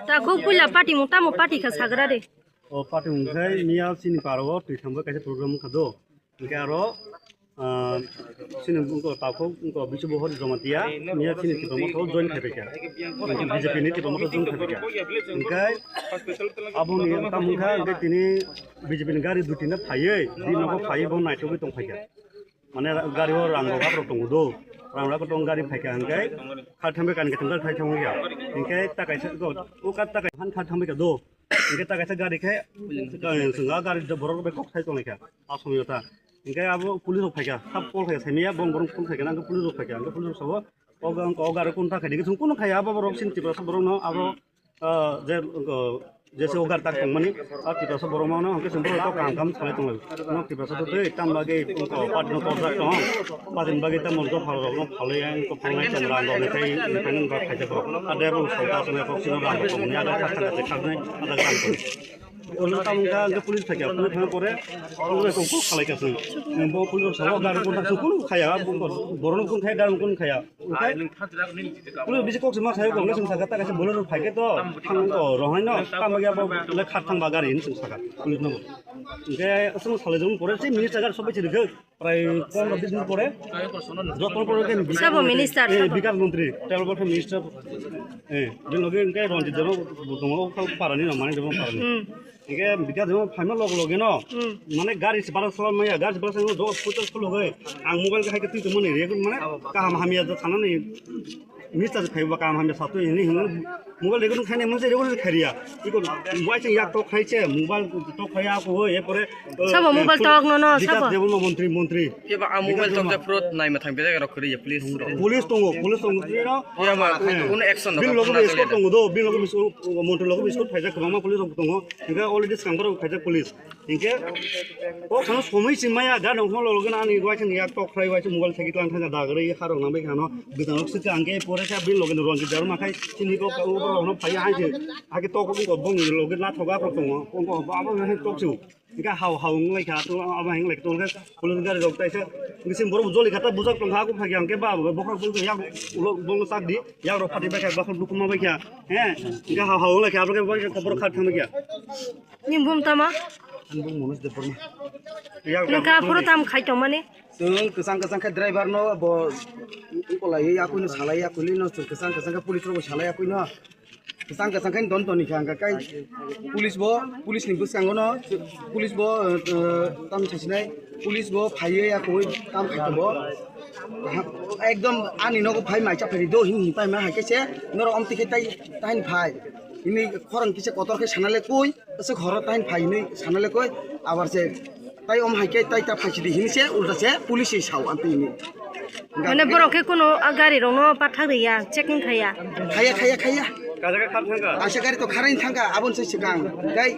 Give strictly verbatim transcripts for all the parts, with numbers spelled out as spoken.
Takhuk puila party mung tamo party kha sagra de. O party mung khai miya chini paro twi thangbo kaisa program wngkha do. Hingke aro, ah, chini wngkha takhuk wngkha Bisu Bohor Jamatia miya chini Tipra Motha join khai paikha. Hingke B J P ni Tipra Motha join khai paikha. Hingke aboni tamo wngkha hingke tini B J P ni gari duti no phaiwi, di nogo phaiwi bo naithogwi tong phaikha. Mane gari o rang rok rok tongo do. Rang rok tong gari phaikha hingke kha thambe kan ke tong kha thambe ya. Hingke ta kaisa ko o ka ta kai han kha thambe ka do. Hingke ta kaisa gari khe swnga gari borok bai kok sai tong kha. A somoy ta. Hingke abo police rok phaikha. Sab call khaikha saimaya bong borok phone khaikha nang police rok phaikha. Hingke police rok sabo o ga o gari kun ta khai ni sung kun khai abo borok sin Tiprasa borok no abo ah, je, ah, jese o gari tak tongmani, ah, Tiprasa borok mano, hingke chwng borok kaham kaham salai tonglai. Nok Tiprasa to tei tam bagwi, oh, party no torjak tong, party ni bagwi tamo dophal rok no phalwi ang to phalnai chwng rang rok ni khai, ni khai nang ba khaijak rok. Ah, driver rok salta aswk nai kok sino rang rok tong ni ada khas khas khas nai ada rang tong. Olo tamo ka hingke police thakya, police thang pore, police rok kok khalai ka chwng. Bo police rok sabo gari kun tak chwng kun khaya, borok no kun khaya, gari kun khaya. Oke? Police bisi kok se ma sayo kok, sing saka ta kaisa bolero phaikhe to, thang to, rohai no, tamo ya bo, le khat thang ba gari hin sing saka, police no. Oke, asung sale jong pore, si minister gar sobai chiri khak, prai pondro bis minute pore, dos pondro pore ke Sabo minister, eh, sabo. Bikas montri, travel welfare minister, eh, din loge ke Ranjit Debbarma, butongo, parani no, mani Debbarma parani. Hmm. Hingke bikha jemo phaima log loge no. Hmm. Mane gari se bara salam maya, gari se bara salam do puto khulugoi. Ang mobile ke hai ke twi tongmani re mane kaham hamya da thanani. Mister phai ba kaham hamya satwi hini hini. Mobile re gun khaine mun se re gun khariya. Iko mobile se yak tok khai se, mobile tok khaya ko e pore. Sabo mobile tok no no, bikha sabo. Debbarma montri, montri. Keba a mobile tok ja pro nai ma thang beda rok khri please. Police tongo, police tongo. Keba ma, eh, kuno action bil logo escort tongo do, bil logo escort, montri logo escort phaijak kwbangma police rok tongo. Hingke already swkang borok khaijak police. Hingke o khano somoi se maya ga nongkhor loge na ani waisa ni yak tok khlai waisa mobile thagi tlang thang da gari harok nang bai khano bwtang rok swkang hingke pore khe bini loge no Ranjit Debbarma khai chini kok o borok no phai hai se hake tok ko bong ni loge na thoga ko tongo ko ko abo hai tok se hingke hao hao wng lai kha to abo hing lai to khe police gari rok taisa bisin borok joli kha ta bujak tong kha ko phagi hingke ba bo khak bong yak ulo bong sak di yak rok phati bai kha ba khak dukuma bai kha he hingke hao hao wng lai kha abo khe bai kha borok kha thang bai kha. Ni bum tama? Ang bung Manoj Debbarma. Nung ka phuru tam khai tong mani? Chwng kwchang kwchang khe driver no bo kolai yakui no salai yakui no chwng kwchang kwchang khe police rok salai yakui no. Kwchang kwchang khe don toni kha hwnka kai police bo police ni bwskango no police bo, eh, tam sasinai police bo phaiwi yakui tam khai bo. Ekdom ani nogo phai mai cha phai do hin hin pai ma hai khe se norok omti khe tai tai phai. Ini khorang kisa kotor khe sana le koi. Aswk horo tain phainwi sana le koi, abar se tai om hai khe tai ta phaisidi hini se ulta se police se sao amtwi hini. Mane borok khe kuno a gari rok no pathak riya, checking khaiya. Khaiya, khaiya, khaiya. Kaisa gari to kharain thangka, abon se swkang. Kai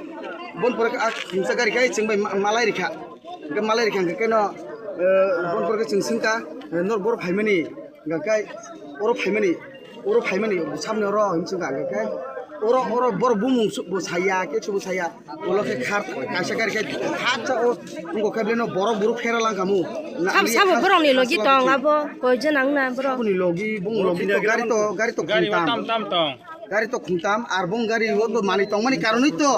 bon pore a khumsa gari khai chwng bai ma-, malai rikha. Hingke malai rikha hingke keno, eh, bon pore chwng swngka, eh, nor boro phaimani. Hingke oro phaimani, oro phaimani, samni oro hinwi chwngkha, hingke oro, oro borok bumung su-, bo saya, kesu bo saya, ulo khe khar, kaisa gari khe khatsa o, wngkha khe bini borok buru phera langkha mu. Na, sabo, ani sabo khas-, borokni logi khas tong, abo koi jon ang na borok. Saboni logi, bung logi to gari to, gari to khungtam. Tam, tam tong. Gari to khungtam, ar bung gari o to manwi tongmani karonwi to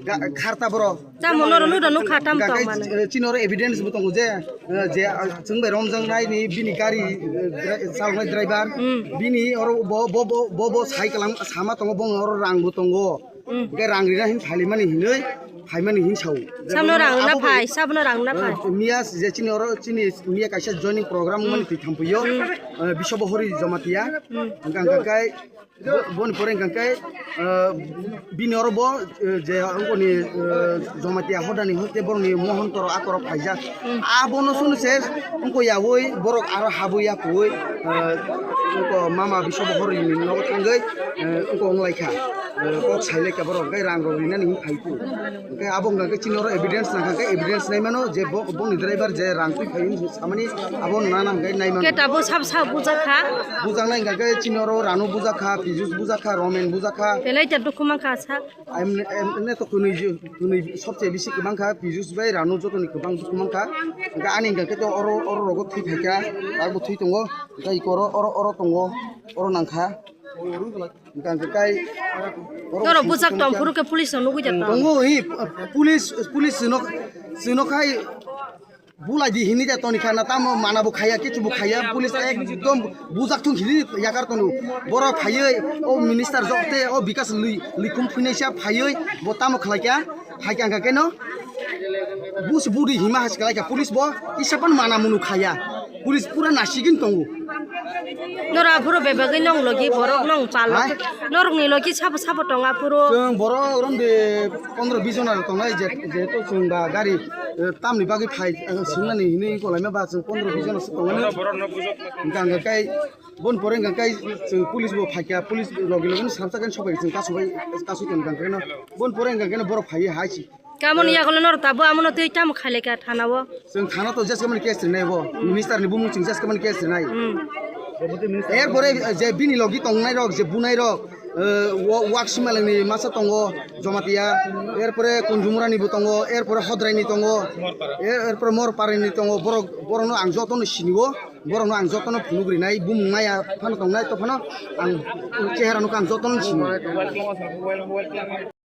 ga-, kharta borok. Tamo norok nukha tam tong mano. Chini oro evidence bo tongo je, eh, je, ah, chwng bai romjak nai ni bini gari, eh, dra-, chaloknai driver. Hmm. Bini oro bo, bo, bo, bo, bo sai kalam sama tongo, bo oro rang bo tongo. Hmm. Hingke rang rina hin phalimani hinwi, phaimani hin sao. Sabno rang na phai, sabno rang na phai. Eh, miya je chini oro chini miya kaisa joining program mani twi thampui o, eh, Biswa Bohori Jamatia. Hmm. Hingke hingke Bo-, boni pore hingka khe, eh, bini oro bo, eh, je wngkoni, eh, Jamatia hodani hoite borokni mohonto rok akorok phaijak. Hmm. Abono sunu se wngkoi yaui borok aro habui yakuui, eh, wngko mama Biswa Bohorni nogo thangwi, eh, wngko wnglaikha. Eh, kok sailaikha borok hingke rang rok rinani hinwi phaiku. Hingke abo hingka khe chini oro evidence nangkha khe evidence naimano je bo, boni driver je rang twi phai hinwi samani abo nana hingke naimano. Keta bo sab sab bujakha. Bujaknai hingka khe chini oro Ranu bujakha, Pijus bujakha, Romen bujakha. Belai ta dukhu mankha sa. Em, em, emne to kwnwi ju-, kwnwi sobse bisi kwbangkha, Pijus bai Ranu jotoni kwbang dukhu mankha. Hingke ani hingka khe to oro, oro rogo thwi phaikha, abo thwi tongo. Hingke iko oro, oro, oro tongo, oro nangkha. Hingke kai Norok bujak tong phuru khe police no nugwi jak tong. Tongo hi police, police sino, sino khai bulai di hini ja toni khana tamo mana bo khaya kichu bo khaya police ekdom bujak thung hini yakar tonu. Borok phayoi o minister jok te o Bikas lui, likhum phuinai sa phayoi bo tamo khlai kya hai kya keno bus budi hima has khlai kya police bo isa pan mana munu khaya. Police pura nasigin tongo. Nora aphuru bebagwi nong logi borok nong palo. Hai? Norok ni logi sabo sabo tong aphuru. Chwng borok rom de pondro bis jona tongnai je, jehetu chwng ba gari, eh, tamni bagwi phai, eh, swngmani hinwi kolaima ba chwng pondro bis jona se tongmani. Hingka hingka kai bon pore hingka kai chwng police bo phaikya, police logi logi no samsa kai sobai chwng kasu bai kasu tong hingka kai no bon pore hingka kai no borok phai hai si. Kamoni yagulo nor tabo amono twi tamo khaileka thana o. Chwng thana to jeska mani case rinai bo. Minister ni bumung chwng jeska mani case rinai. Hmm. Erpore je bini logi tongnai rok, je bunai rok, eh, wo-, wak simaleng ni masa tongo, Jamatia, erpore Kunjumura ni bo tongo, erpore Hodrai ni tongo, er-, erpore Morpara ni tongo, borok, borok no ang joto no sini o, borok no ang joto no phunuk rinai, bumung naya phano tongnai, to phano ang chehara no ang joto no sini o.